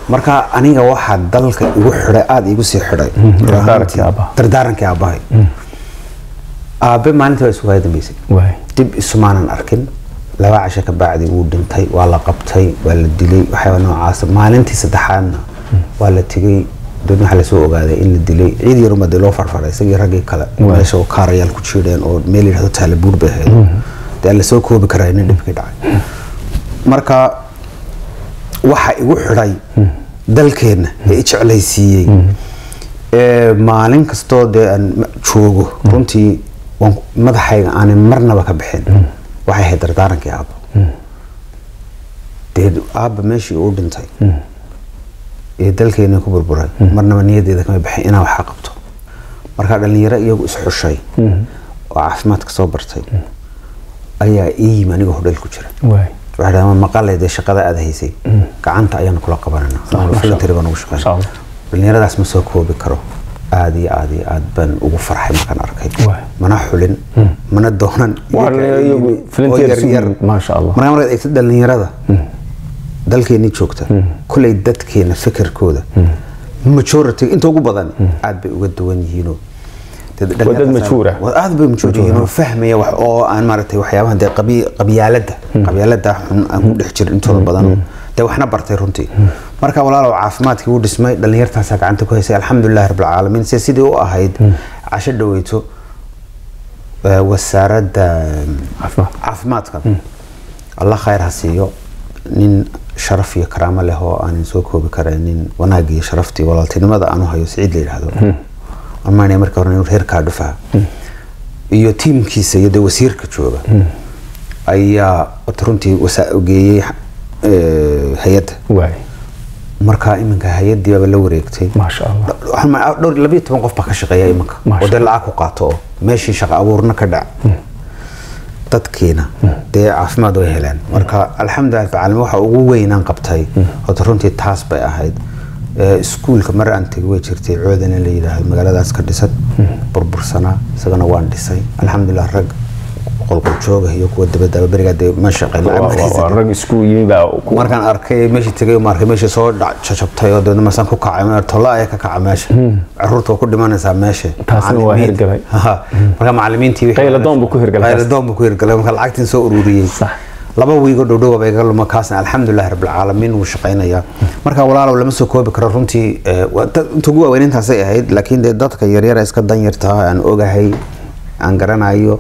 Marka aniga waxaa dalka igu xidhay, aada igu sii xidhay Dardaarankii aabbaha. Dardaarankii aabbahay. Aabe maalintii baa isugu dambeysay, dib isumaanan arkin. 2 casho ka bacdi wuu dhintay, waa la qabtay, waa la dilay, waxyaaba noocaas. Maalintii saddexaadna waa la tegey, dad waxaa lasoo ogaaday in la dilay. Ciid yaruma dee loo farfaray isagii raggii kale meesha oo kaarayaal ku jiidheen oo meel yidhahdo Taalabuur bay ahayd. Dee aan lasoo koobi karaa nin dhibkii dhacay. Marka waxa igu xidhay dalkeenna ee i jeclaysiiyey ee maalin kastoo dee aan joogo runtii waan madaxayga aanay marnaba ka bixin waxay ahayd dardaarankii aabbo. Dee aabba meeshii uu dhintay ee dalkeena ku burburay marnaba niyadeeda kama bixin inaan waxa qabto. Marka dhalinyaro iyagu isxushay oo caafimaadka soo bartay ayaa ii yimi anigoo hodheel ku jira. Waxay dhahaan, maqalay dee shaqada aad haysay gacanta ayaan kula qabananaa, voluntary baan ugu Masha shaqeynaa. Allah. Dhalinyaradaas ma soo koobi karo, aad iyo aad iyo aad baan ugu farxay markaan arkay. Mana xulin, mana doonan. Waa dhalinyaro iyagu volunteer oo yar yar. isugu, maasha Allah. Markaa markaad eegto dhalinyarada dalkeennii joogta, kulley dadkeena fikirkooda majority inta ugu badan aad bay uga duwan yihiinoo dee Waa dad mature ah. Waa aad bay mature yihiin oo fahmaya wax oo aan maaragtay waxyaabahan dee qabyaalada xun aan ku dhex jirin intooda badan, dee waxna bartay runtii. Marka walaalow, caafimaadkii wuu dhismay, dhalinyartaasaa gacanta ku haysay, alxamdulilahi rabbil caalamiin. Se sidii u ahayd casho dhaweyto wasaaradda caafimaad caafimaadka, Allah khayr ha siiyo, nin sharaf iyo karaamo leh oo aanan soo koobi karaynin wanaag iyo sharaftii walaaltinimada aan u hayo, Siciid la yidhaahdo amaanaya, marka hore inuu reer Kaadhufaha iyo tiimkiisa iyo dee wasiirka jooga ayaa horta runtii geeyey hay-adda. Marka iminka hay-addii baaba la wareegtay. Maasha Allah. Waxaan dhowr 12 qof baa ka shaqeeya iminka Maasha oo dee lacag ku qaato oo meeshii shaqo abuurna ka dhac, dadkiina dee caafimaad way heleen. Marka alxamdulilah rabbil caalamiin, waxa ugu weynaan qabtay horta runtii taas bay ahayd. Iskuulka mar aan tegay way jirtay, Coodana la yidhaahdo, magaaladaas ka dhisan, burbursanaa, isagana waan dhisay, alxamdulilah. Rag qolqol jooga iyo kuwa dabadaba berigaa dee ma shaqeyn, lacag ma haysan. Waa rag isku yimi baa Markaan arkay meeshii tegay, ma arkay meeshii soo jajabtay oo deedna masaan ku kacay mar tolla ayaa ka kaca meesha, caruurta waa ku dhimanaysaa meesha. Taasna waa hirgalay. Marka macallimiintii Qayladoon buu ku hirgalay. Qayladoon buu ku hirgalay. Marka lacagtiin soo ururiyey 2 wiigo dhowdhow bay iga luma, kaasna alxamdulilahi rabbil caalamiin wuu shaqaynayaa. Marka walaalow, lama soo koobi karo runtii. Inta ugu waaweyn intaasay ahayd, laakiin dee dadka yaryar ee iska danyarta aan ogahay, aan garanayo,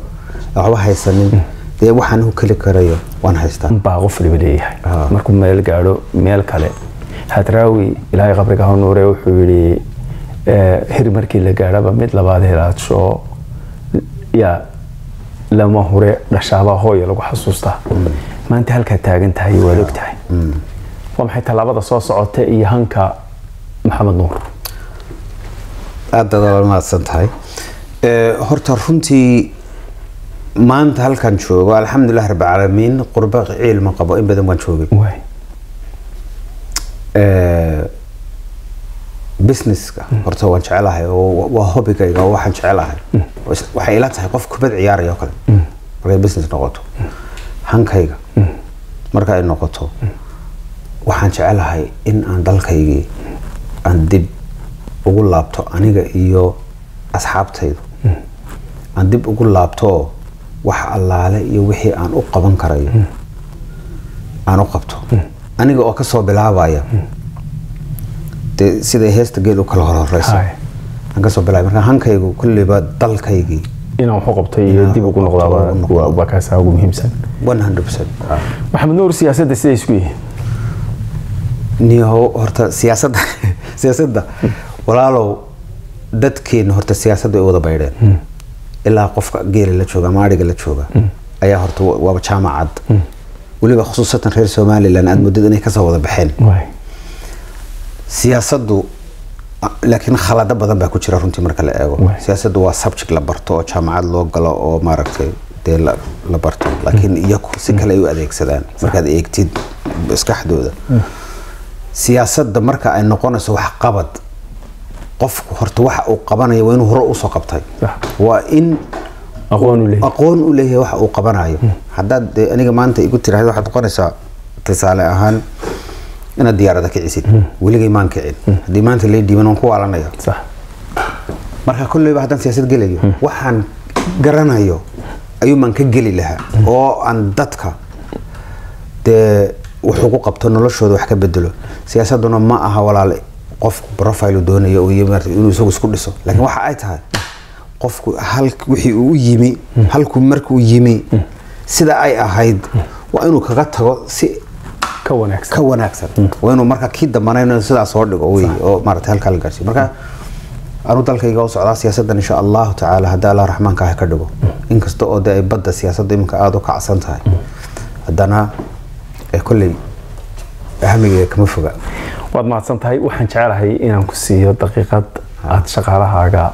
waxba haysanin, dee waxaan u keli karayo waan haystaa. Baa qof waliba leeyahay markuu meel gaadho meel kale. Hadraawi, Ilaahay qabriga ha nuure, wuxuu yidhi hir markii la gaadhaba mid labaad helaadsho yaa lama hure dhashaabaa hooya lagu xasuustaa. Maanta halkaa taagan tahay waad og tahay. Waa maxay tallaabada soo socota iyo hanka Maxamed Nuur? Aad baad walaal mahadsan tahay. Horta runtii maanta halkan joogo, alxamdulilah rabbil caalamiin, qurbo ciil ma qabo, in badan waan joogay. Businesska horta waan jecelahay oo waa hobigayga oo waxaan jecelahay. Waxay ila tahay qof kubad ciyaaraya oo kale markay business noqoto. Hankayga marka ay noqoto, waxaan jecelahay in aan dalkaygii aan dib ugu laabto, aniga iyo asxaabtaydu aan dib ugu laabto oo wax allaale iyo wixii aan u qaban karayo aan u qabto, aniga oo kasoo bilaabaya dee siday heesta geel u kala horhoreyso aan kasoo bilaabay. Marka hankaygu kulliba dalkaygii inaan wax u qabto iyo Inaan dib ugu wax u qabto, noqdaa ugu noqdo. waa kaasaa ugu muhiimsan. 100%. Maxamed Nuur, siyaasadda siday isku yihiin? Niyahow, horta siyaasadda walaalow, dadkeena horta siyaasadda way wada baydheen. Ilaa qofka geela la jooga ama ariga la jooga ayaa horta waaba jaamacad, weliba khusuusatan reer Somaliland aad moodid inay kasoo wada baxeen siyaasaddu. Laakiin khalado badan baa ku jira runtii marka la eego. Siyaasaddu waa subject la barto oo jaamacad loo galo oo maaragtay dee la barto, laakiin iyaku si kale ay u adeegsadaan markaad eegtid maskaxdooda. Siyaasadda marka ay noqonayso waxqabad, qofku horta waxa uu qabanayo waa inuu hore usoo qabtay. Waa in aqoon u leeyahay. Aqoon u leeyahay waxa uu qabanayo. Haddaad dee aniga maanta igu tiraahdo waxaad noqonaysaa tusaale ahaan Inaad diyaarada kicisid weligay maan kicin, haddii maanta lay dhiiban waan ku waalanaya. Marka kolleyba haddaan siyaasad gelayo, waxaan garanayo ayuumaan ka geli lahaa oo aan dadka dee wuxuu ku qabto, noloshooda wax ka bedelo. Siyaasaduna ma aha, walaal, qofku profile uu doonayo oo iyo maaragtay inuu isagu isku dhiso, laakiin waxa ay tahay qofku hal wixii uu u yimi, halkuu markuu yimi sida ay ahayd waa inuu kaga tago si ka wanaagsan. Ka wanaagsan. Waa inuu marka kii dambana inuu sidaa soo dhigo wey oo maaragtay halkaa la gaarsiiyo. Marka anu dalkayga u socdaa siyaasaddan, insha Allahu tacaala, haddii Allah raxmaanka ah ka dhigo. Inkasta oo dee ay badda siyaasadda iminka aada u kacsan tahay, haddana kolley hamigayga kama foga. Waad mahadsan tahay. Waxaan jecelahay inaan ku siiyo daqiiqad aad shaqaalahaaga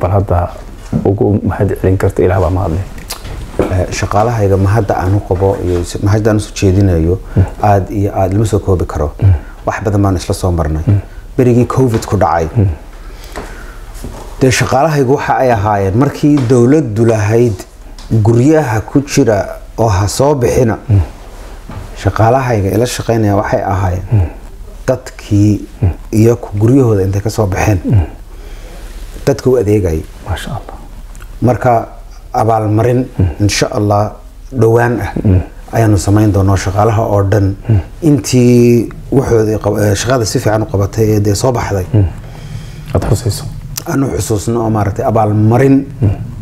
bal hadda ugu mahad celin karto. Ilaah baa mahadle. Shaqaalahayga mahadda aan u qabo iyo mahadda aan usoo jeedinayo aad iyo aad lama soo koobi karo. Wax badan baan isla soo marnay. Berigii COVID ku dhacay dee shaqaalahaygu waxa ay ahaayeen markii dowladdu lahayd guryaha ku jira oo ha soo bixina, shaqaalahayga ila shaqaynaya waxay ahaayeen dadkii iyo guryahooda intay kasoo baxeen dadka u adeegayay. Maasha Allah. Marka abaalmarin insha Allah dhowaan ah ayaanu samayn doonaa shaqaalaha oo dhan intii waxoodii shaqada si fiican u qabatay ee dee soo baxday aad xusayso. Aanu xusuusno oo maaragtay abaalmarin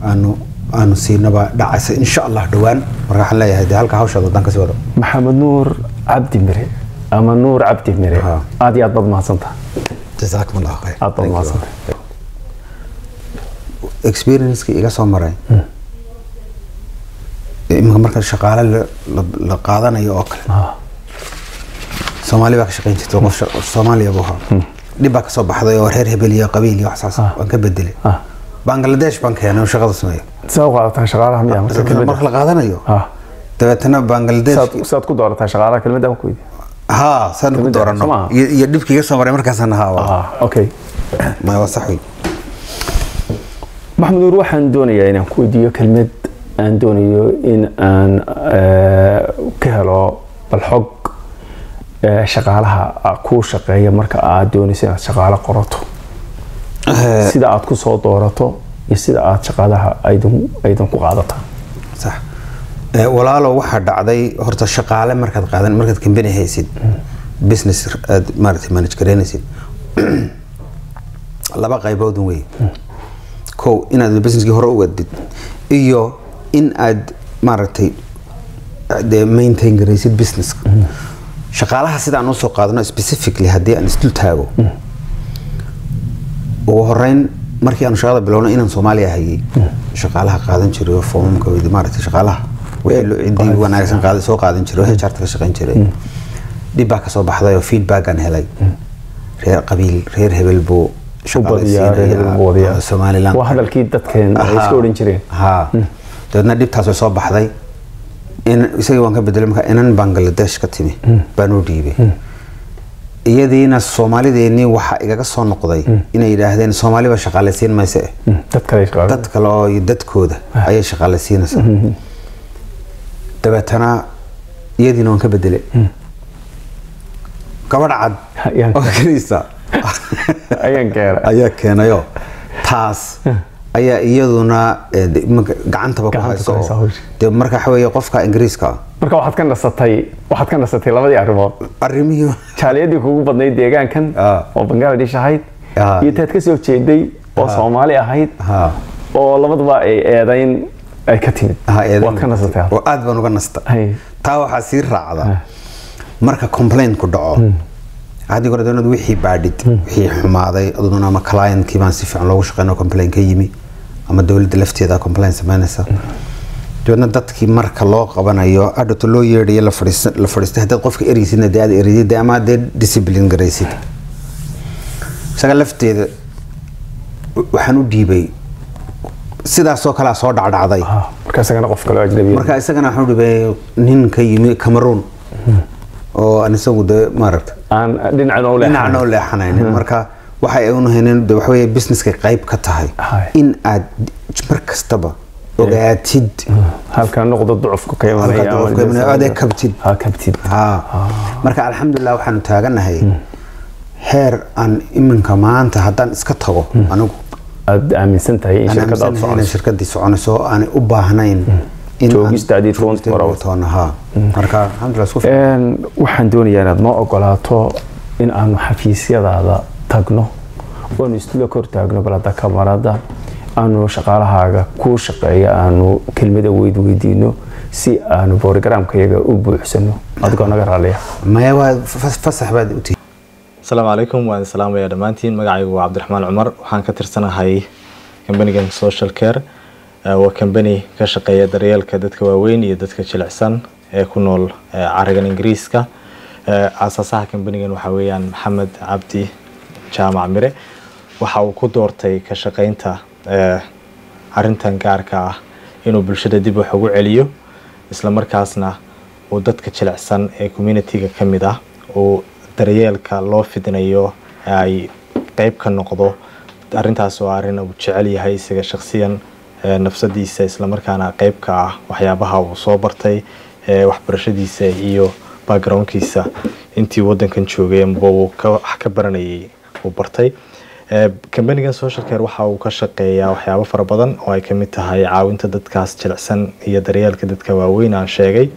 aanu siinaba dhacaysa insha Allah dhowaan. Marka waxaan leeyahay dee halka hawshaada wadan kasii wado. Maxamed Nuur Cabdi Mire ama Nuur Cabdi Mire, aad iyo aad baad mahadsantahay. Jazaakum Allah khayr. Aad baad mahadsantahay. Experience-kii iga soo maray iminka marka shaqaale la qaadanayo oo kale, Soomaali baa ka shaqayn jirtay, qof Soomaaliya buu ahaa, dhib baa kasoo baxday oo reer hebel iyo qabiil iyo wax saas, waan ka bedelay. Bangladesh baan keenay oo shaqada sameeyo. Saa u qaadataan shaqaalaha miyaa marka kelmadda? Marka la qaadanayo dabeetana Bangladesh Saad ku doorataa shaqaalaha? Kelmadda aan ku weydiiyo. Ha, saan ku Kelmadda, doorano soo maaha? Iyo dhibkii iga soo maray markaasaan ahaa waa Okay. Ma waa sax wey. Maxamed Nuur, waxaan doonayaa inaan ku weydiiyo kelmad aan doonayo in aan ka helo bal xog shaqaalaha kuu shaqeeya. Marka aad doonayso inaad shaqaale qorato, sida aad ku soo doorato iyo sida aad shaqaalaha aydan ku qaadataan. Sax. Walaalo, waxaa dhacday horta shaqaale markaad qaadan, markaad company haysid, business aad maaragtay manage gareynaysid, laba qaybood wey. Kow, inaad businesskii hore u wadid iyo in aad maaragtay dee maintain garaysid businesska. Shaqaalaha sida aan usoo qaadano specifically, haddii aan isdul taago, ugu horeyn markii aanu shaqada bilowno inaan Soomaaliya hayay shaqaalaha qaadan jiray oo foomamka weydi maaragtay shaqaalaha wixii ciddii wanaagsan qaada soo qaadan jiray oo HR ka shaqayn jiray, dhib baa kasoo baxday oo feedback aan helay reer qabiil, reer hebel buu u badiyaa, reer hebel buu wadiyaa. Somaliland. Waa hadalkii dadkeen ay iska odhan jireen. Ha, dabeedna dhibtaas way soo baxday in isagii waan ka bedelay. Marka inan Bangladesh ka timi baan u dhiibay. Iyadiina Soomaalideenii waxaa igaga soo noqday inay yidhaahdeen Soomaali ba shaqaalaysiin mayse. Dad kale shaqaale. Dad kale oo iyo dadkooda ayay shaqaalaysiinaysaa. Dabeetana iyadiina waan ka bedelay, gabadh cad oo kaniisa ayaan keenay. Ayaa keenayo. Taas ayaa iyaduna gacantaba ku Gacanta ku hayso haysa oo hawsha. Dee marka waxa weeye qofka Ingiriiska ah. Marka waxaad ka nasatay labadii arrimood. Arrimihii jaaliyadii kugu badnayd deegaankan oo Bangladesh ahayd iyo taad ka soo jeeday oo Soomaali ahayd oo labaduba ay eedayn ay ka timid. Waad ka nasatay hadda. Oo aad baan uga nasta. Hay. Taa waxaa sii raacda marka complaint ku dhaco, haddii hore doonad wixii baadhid, wixii xumaaday aduna ama clientkii baan si fiican loogu shaqeyn oo complaint ka yimi ama dowladda lafteeda complaint samaynaysa. Dabeedna dadkii marka loo qabanayo adhowto loo yeedhayo, la fadhiis la fadhiistay, haddaad qofka ereysidna dee aad ereysid dee ama dee discipline garaysid isaga lafteeda, waxaan u dhiibay sidaasoo kalea soo dhacdhacday. Marka isagana qof kale oo ajnabi ah. Marka isagana waxaan u dhiibay nin ka yimi Cameroon oo aan isagu dee maaragta aan dhinacna u leexanayn. Dhinacna u leexanaynin. Marka waxay u haynin de waxa weeye businesska qayb ka tahay in aad mar kastaba Ogaatid halka noqdo ducufka ka imanaya. Halka ducufka ka imanaya, aad kabtid. Ha, kabtid. Ha, marka alxamdulilah waxaanu taaganahay heer aan iminka maanta haddaan iska tago anigu aad aaminsan tahay in aan shirkadda aad aaminsanahay inay soconayso shirkaddii soconayso, aanay u baahnayn in aan joogistaadii 24 hours. Toona, ha. Marka alxamdulilah isku fiican. Waxaan doonayaa inaad noo ogolaato in aanu xafiisyadaada tagno oonu isla kor taagno, bal hadda kamarada aanu shaqaalahaaga kuu shaqeeya aanu kelmada weydiino si aanu borogaraamkayaga u buuxsano, adigoo naga raaliya. Maya, waa fasax baad u tihi. Asalaamu calaykum, waan salaamaya dhammaantiin. Magacaygu waa Cabdiraxmaan Cumar, waxaan ka tirsanahay kambanigan Social Care. Waa kambani ka shaqeeya daryeelka dadka waaweyn iyo dadka jilicsan ee ku nool carigan Ingiriiska. Aasaasaha kambanigan waxaa weeyaan Maxamed Cabdi Jaamac Mire. Waxa uu ku doortay ka shaqeynta arrintan gaarka ah inuu bulshada dib wax ugu celiyo, isla markaasna uu dadka jilicsan ee community-ga ka mid ah uu daryeelka loo fidinayo ay qeyb ka noqdo. Arrintaas oo arrin uu jecel yahay isaga shakhsiyan nafsadiisa, isla markaana qeyb ka ah waxyaabaha uu soo bartay waxbarashadiisa iyo backgroundkiisa intii wadankan joogay amaba uu wax ka baranayay uu bartay. Kambanigan Social Care waxa uu ka shaqeeyaa waxyaabo fara badan oo ay kamid tahay caawinta dadkaas jilicsan iyo daryeelka dadka waaweyn aan sheegay.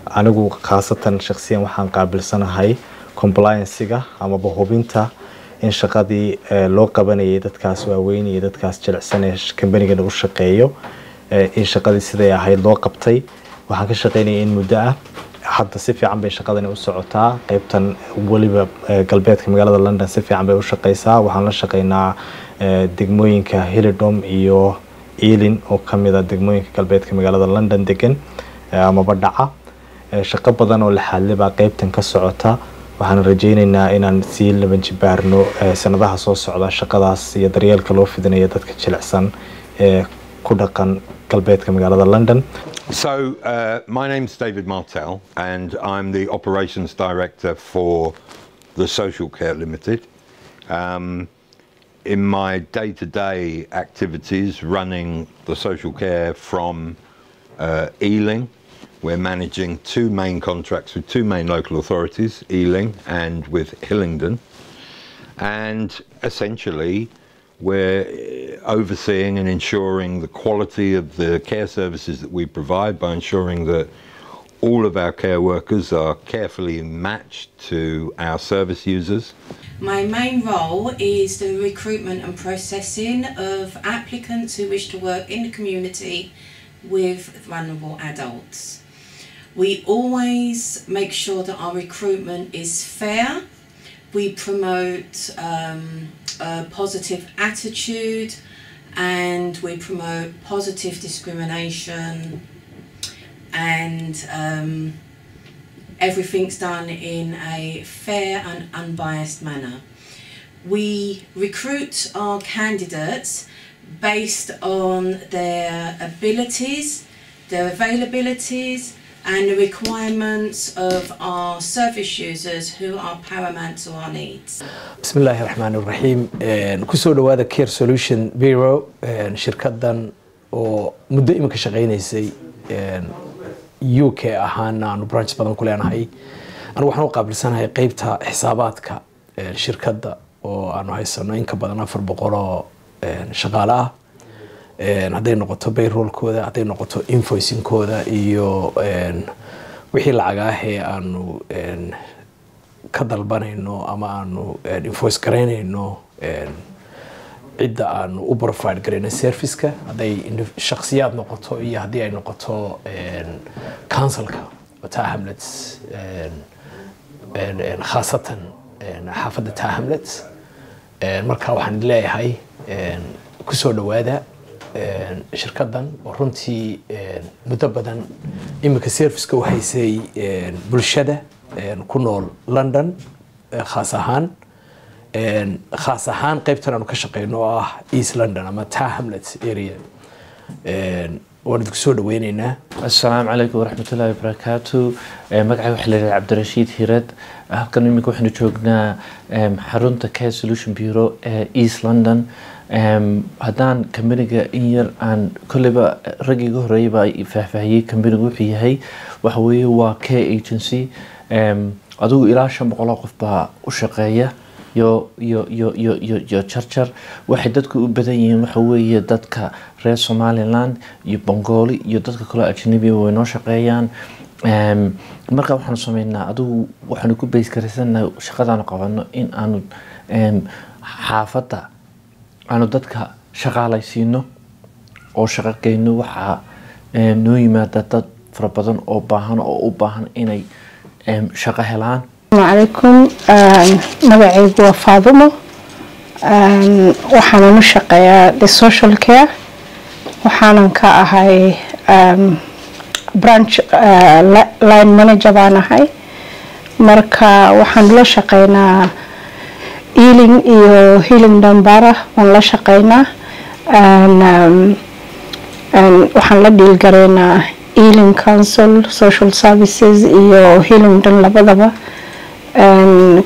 Anigu khaasatan shakhsiyan waxaan qaabilsanahay compliance-ga amaba hubinta in shaqadii loo qabanayay dadkaas waaweyn iyo dadkaas jilicsan ee kambanigan u shaqeeyo in shaqadii siday ahayd loo qabtay. Waxaan ka shaqeynayay in muddo ah hadda, si fiican bay shaqadani u socotaa. Qeybtan weliba galbeedka magaalada London si fiican bay u shaqeysaa. Waxaan la shaqeynaa degmooyinka Hillingdon iyo Ealing oo kamid ah degmooyinka galbeedka magaalada London degan amaba dhaca. Shaqo badan oo laxaadle baa qeybtan ka socota. Waxaan rajeyneynaa inaan sii laban jibaarno sanadaha soo socda shaqadaas iyo daryeelka loo fidinayo dadka jilicsan ee ku dhaqan galbeedka magaalada London. So, my name's David Martell, and I'm the Operations Director for the Social Care Limited. In my day to day activities, running the social care from Ealing, we're managing two main contracts with two main local authorities, Ealing and with Hillingdon. And essentially, we're overseeing and ensuring the quality of the care services that we provide by ensuring that all of our care workers are carefully matched to our service users. My main role is the recruitment and processing of applicants who wish to work in the community with vulnerable adults. We always make sure that our recruitment is fair. We promote a positive attitude and we promote positive discrimination, and everything's done in a fair and unbiased manner. We recruit our candidates based on their abilities, their availabilities, and the requirements of our service users, who are paramount to our needs. Bismi illaahi raxmaan raxiim. Kusoo dhawaada Care Solution Bureau, shirkadan oo muddo iminka shaqeynaysay UK ahaana aanu branch badan ku leenahay. Anigu waxaan u qaabilsanahay qeybta xisaabaadka shirkadda oo aanu haysano in ka badan 400 oo shaqaale ah, hadday noqoto payrollkooda, hadday noqoto invoicingkooda iyo wixii lacag ah ee aanu ka dalbanayno ama aanu invoice garaynayno cidda aanu u provide garayno serviceka, hadday shakhsiyaad noqoto iyo haddii ay noqoto councilka Tower Hamlets, khaasatan xaafadda Tower Hamlets. Marka waxaan leeyahay kusoo dhawaada shirkaddan oo runtii muddo badan iminka serviceka u haysay bulshada ku nool London, khaas ahaan qaybtan aanu ka shaqeyno oo ah East London ama Tower Hamlets area. Waan idinku soo dhaweyneynaa. Asalaamu calaykum waraxmatullaahi wabarakaatu. Magacay waxaa la yidhahdaa Cabdirashiid Hirad. Halkan iminka waxaynu joognaa xarunta Care Solution Bureau ee East London. Haddaan kambaniga in yar aan kolleyba raggii iga horreeyay baa i faahfaahiyey kambanigu wuxuu yahay, waxa weeye waa care agency. Adigu ilaa 500 oo qof baa u shaqeeya iyo jarjar. Waxay dadku u badan yihiin waxa weeye dadka reer Somaliland iyo Bengali iyo dadka kale ajnabiga way noo shaqeeyaan. Marka waxaanu sameynaa, adigu waxaanu ku base garaysanahay shaqadaanu qabano in aanu xaafadda aanu dadka shaqaalaysiino oo shaqo geyno. Waxaa noo yimaada dad fara badan oo baahan oo u baahan inay shaqo helaan. Asalaamu calaykum. Magacaygu waa Faadumo. Waxaanan u shaqeeyaa the social care, waxaanan ka ahay branch line manager baan ahay. Marka waxaan la shaqeynaa Ealing iyo Hillingdon Borough waan la shaqeynaa. Waxaan la deal gareynaa Ealing Council Social Services iyo Hillingdon labadaba.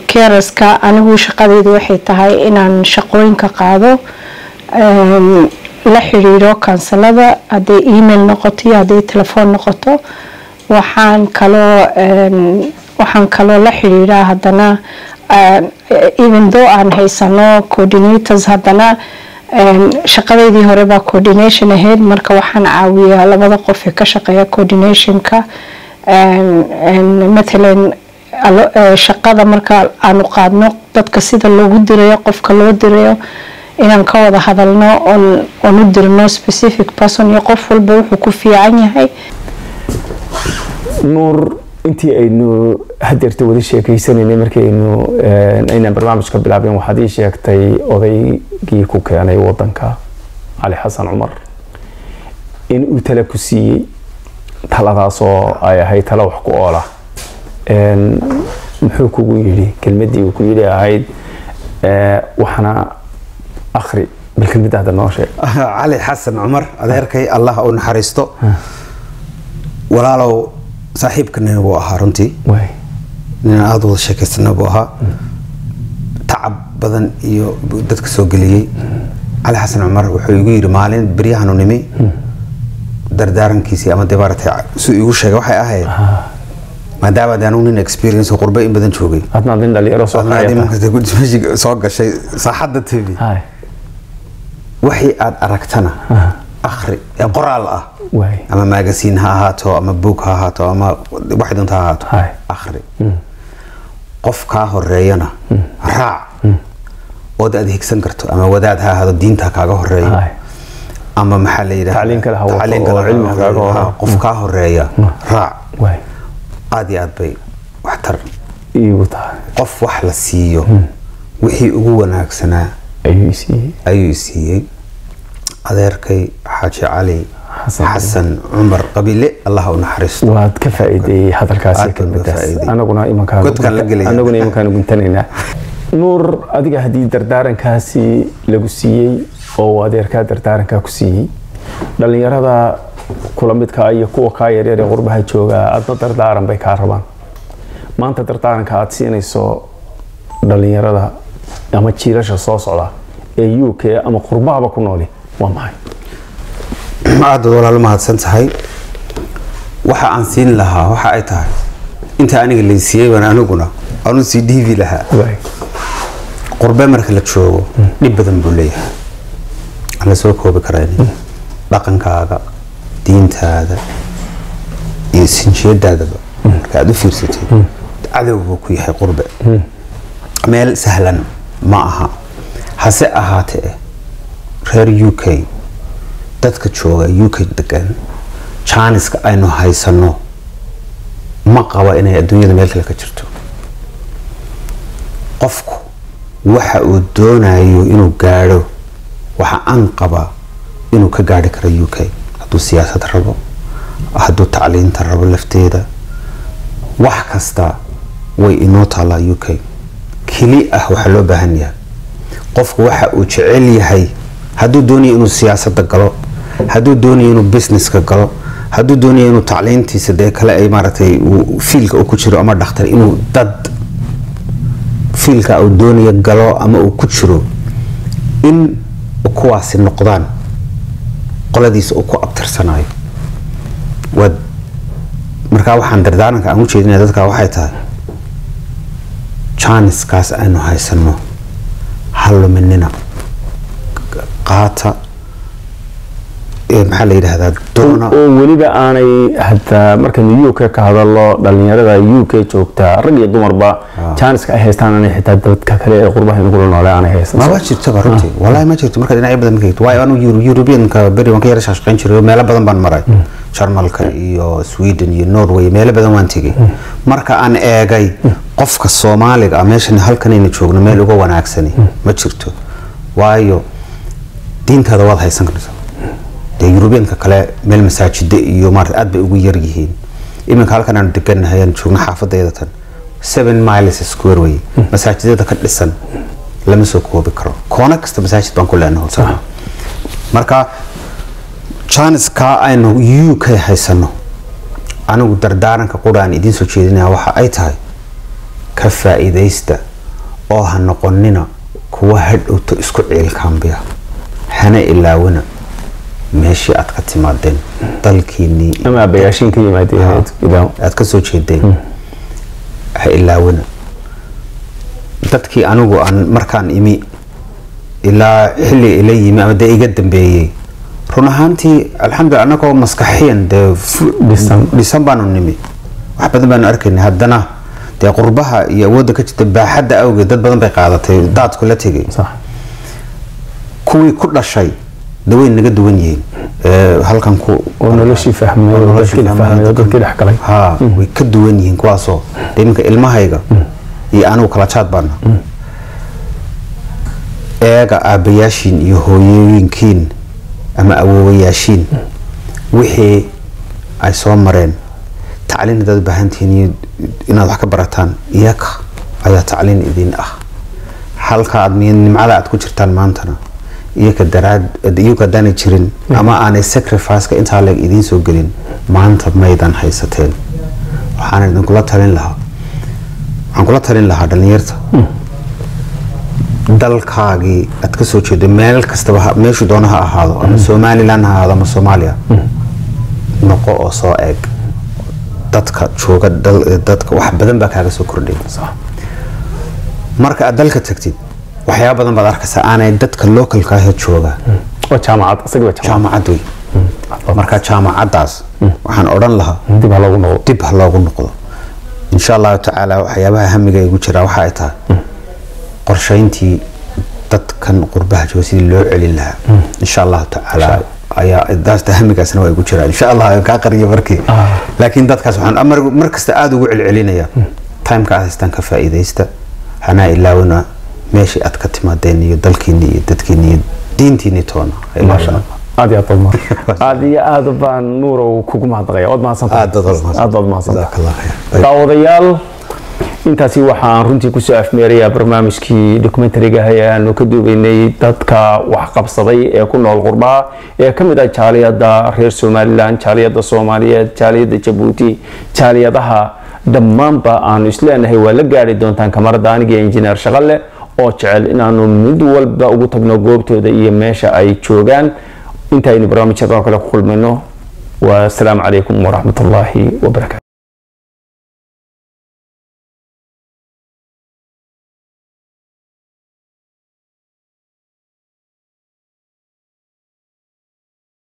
Carerska anigu shaqadeydu waxay tahay inaan shaqooyinka qaado, la xiriiro councilada, hadday email noqoto iyo hadday telefoon noqoto. Waxaan kaloo la xiriiraa haddana, even though aan haysano coordinators, haddana shaqadeydii hore baa coordination ahayd. Marka waxaan caawiyaa labada qof ee ka shaqeeya coordinationka. Mathalan shaqada marka aanu qaadno, dadka sida loogu dirayo, qofka loo dirayo, inaan ka wada hadalno oon u dirno specific person iyo qof walba wuxuu ku fiican yahay. Nuur, intii aynu hadeerta wada sheekeysanaynay, markii aynaan barnaamijka bilaabin, waxaad ii sheegtay odaygii ku keenay wadanka, Cali Xasan Cumar, in uu tala ku siiyey, taladaasoo ay ahayd tala wax ku oola. Muxuu kugu yidhi? Kelmadii uu ku yidhi ahayd "waxna akhri", bal kelmadda hadda noo sheeg. Cali Xasan Cumar adeerkay, Allah u naxariisto, walaalow saaxiibkanina buu ahaa runtii, nin aada wada sheekaysana buu ahaa, tacab badan iyo dadka soo geliyey. Cali Xasan Cumar wuxuu igu yidhi maalin beryahanu nimi, dardaarankiisii ama dee maaragtay suu igu sheegay waxay ahayd, maadaama de anugu nin experience qurbe in badan joogay, adna nin dhalinyaro soo adna kacayata. Meeshii soo gashay saaxadda TV, wixii aad aragtana akhri ee qoraal ah, ama magazine ha ahaato ama book ha ahaato ama waxay doonta ha ahaato, akhri, qof kaa horeeyana raac ood aad higsan karto, ama wadaad ha ahaado, diinta ha kaaga horeeyo, ama maxaa la yidhahdaa, tacliin kale ha wato tacliin kale oo cilmi ha kaaga ha, horeeyo. Qof kaa horeeya raac. Aad iyo aad bay waxtar iigu tahay. Qof wax la siiyo wixii ugu wanaagsanaa ayuu isiiyey. Ayuu isiiyey adeerkay Xaaji Cali Xasan. Xasan Cumar Qabile, Allah u naxariisto. Waad ka faa'iideeyey hadalkaasi. Aad baan uga kelmadaas faa'iiday. Anaguna imankaan Godkaan la gelaya. Anaguna imankaan guntanaynaa. Nuur, adiga haddii dardaarankaasi lagu siiyey oo uu adeerkaa dardaarankaa ku siiyey, dhalinyarada kula midka iyo kuwa kaa yaryar ee qurbaha jooga adna dardaaran bay kaa rabaan. Maanta dardaaranka aad siinayso dhalinyarada ama jiilasha soo socda ee UK ama qurbahaba ku nooli waa maxay? Aad baad walaalo mahadsan tahay. Waxa aan siin lahaa waxa ay tahay inta aniga laysiiyey baan aniguna aanu sii dhiibi lahaa. Qurbe marka la joogo dhib badan buu leeyahay aan la soo koobi karayn. Dhaqankaaga, diintaada iyo sinjiyadaadaba marka aad u fiirsatid, cadow buu ku yahay. Qurbe meel sahlan ma aha. Hase ahaatee reer UK, dadka jooga UK degan, jaaniska aynu haysano ma qaba inay adduunyada meel kale ka jirto. Qofku waxa uu doonayo inuu gaadho, waxa aan qabaa inuu ka gaadhi karo UK, hadduu siyaasad rabo, hadduu tacliinta rabo lafteeda, wax kasta way inoo taalaa UK. Keli ah waxaa loo baahan yahay qofku waxa uu jecel yahay, hadduu doonayo inuu siyaasadda galo. Hadduu doonayo inuu businesska galo, hadduu doonayo inuu tacliintiisa dee kale ay maaragtay uu field-ka uu ku jiro ama dhakhtar, inuu dad field-ka uu doonayo galo ama uu ku jiro, in kuwaasi noqdaan qoladiisa uu ku abtirsanayo. Waa markaa waxaan dardaaranka aan u jeedinaya dadka waxay tahay, chance-kaas aynu haysano ha luminina, qaata ee maxaa la yidhaahdaa doona. Oo weliba aanay hataa markaynu UK ka hadallo, dhalinyarada UK joogta, rag iyo dumarba, chance-ka ay haystaan aanay xitaa dadka kale ee qurbaha inagula noole aanay haysan. Ma jirtaba runtii, wallahi ma jirto. Marka dhinacyo badan marka, waayo anu Europeanka beri waan ka yara shaqayn jiray oo meelo badan baan maray, Jarmalka iyo Sweden iyo Norway, meelo badan waan tegey. Marka aan eegay qofka Soomaaliga ah meeshan halkanaynu joogno meel uga wanaagsani ma jirto, waayo diintaada waad haysan kartaa. Dee Europeanka kale meel masaajida iyo maarata aad bay ugu yar yihiin. Iminka halkan aanu degannahay, aan joogno, xaafadayda tan 7 miles square way, masaajidada ka dhisan lama soo koobi karo. Koona kasta masaajid baan ku leenahay howsana. Marka chance-ka aynu UK haysano, anigu dardaaranka qura aan idiin soo jeedinaya waxa ay tahay, ka faa'iidaysta oo ha noqonina kuwa hadhowto isku ciilkaambiya, hana ilaawina meeshii aad ka timaadeen, dalkiinii ama aabbayaashiin ka yimaadeen. Aad ka soo jeedeen ha ilaawina. Dadkii anigu aan markaan imi ilaa xilli ila yimi ama dee iga dambeeyey, run ahaantii alxamdulillah, anagoo maskaxiyan dee dhisan. Dhisan baanu nimi, wax badan baanu arkaynay. Haddana dee qurbaha iyo awoodda ka jirta baaxadda awgeed, dad badan bay qaadatay, daadku la tegay. Kuwii ku dhashay de way naga duwan yihiin. Halkan ku oo noloshii fahmay oo noloshii dadkii la fahmay oo dadkii dhex galay. Ha, way ka duwan yihiin kuwaasoo dee iminka ilmahayga iyo anigu kala jaad baana. Eega aabbayaashiin iyo hooyooyinkiin ama awoowayaashiin wixii ay soo mareen. Tacliin haddaad u baahan tihiin iyo inaad wax ka barataan, iyaga ayaa tacliin idin ah. Halka aad nimcada aad ku jirtaan maantana iyaga daraad, iyaga haddaanay jirin ama aanay sacrifice-ka intaa leeg idiin soo gelin, maanta maydan haysateen. Waxaan idinkula talin lahaa, waxaan kula talin lahaa dhalinyarta, dalkaagii aad ka soo jeedo, meel kastaba meeshuu doono ha ahaado, ama Somaliland ha ahaado ama Soomaaliya, noqo oo soo eeg dadka jooga dadka, wax badan baa kaaga soo kordhay. Marka aad dalka tagtid, waxyaaba badan baad arkaysaa aanay dadka localka ah jooga. Waa jaamacad isaga, waa jaamacad. Jaamacad wey. Marka jaamacaddaas waxaan odhan lahaa dib ha loogu noqdo. Dib ha loogu noqdo, insha Allahu tacaala. Waxyaabaha hamiga igu jira waxa ay tahay qorshayntii dadkan qurbaha jooga sidii loo celin lahaa, insha Allahu tacaala. Ayaa daasta hamigaasna waa igu jira, insha Allah. Aan kaa qariyo markii, laakiin dadkaas waxaan mar kasta aada ugu celcelinaya, timeka aad haystaan ka faa'iidaysta, hanaa ilaawina meeshii aad ka timaadeen iyo dalkiini iyo dadkiini iyo diintiini toona ha maasha ilaawina. Allah, aad iyo aad baad mahadsan, aad iyo aad baan Nuurow kugu mahadnaqaya, waad mahadsantahay. Aad baad mahadsan. Aad baad mahadsantahay. Jazaak Allah khayr. Daawadayaal, intaasi waxaan runtii kusoo afmeerayaa barnaamijkii documentariga ah ee aanu ka duubaynay dadka waxqabsaday ee ku nool qurbaha, ee ka mid ah jaaliyadda reer Somaliland, jaaliyadda Soomaaliyeed, jaaliyadda Jabuuti, jaaliyadaha dhammaanba aanu isleenahay waa la gaari doontaan kamarada aniga iyo injineer Shaqale oo jecel inaanu mid walba ugu tagno goobtooda iyo meesha ay joogaan. Intaynu barnaamijyadan oo kale ku kulmayno, wasalaamu calaykum waraxmatullaahi wabarakaatu.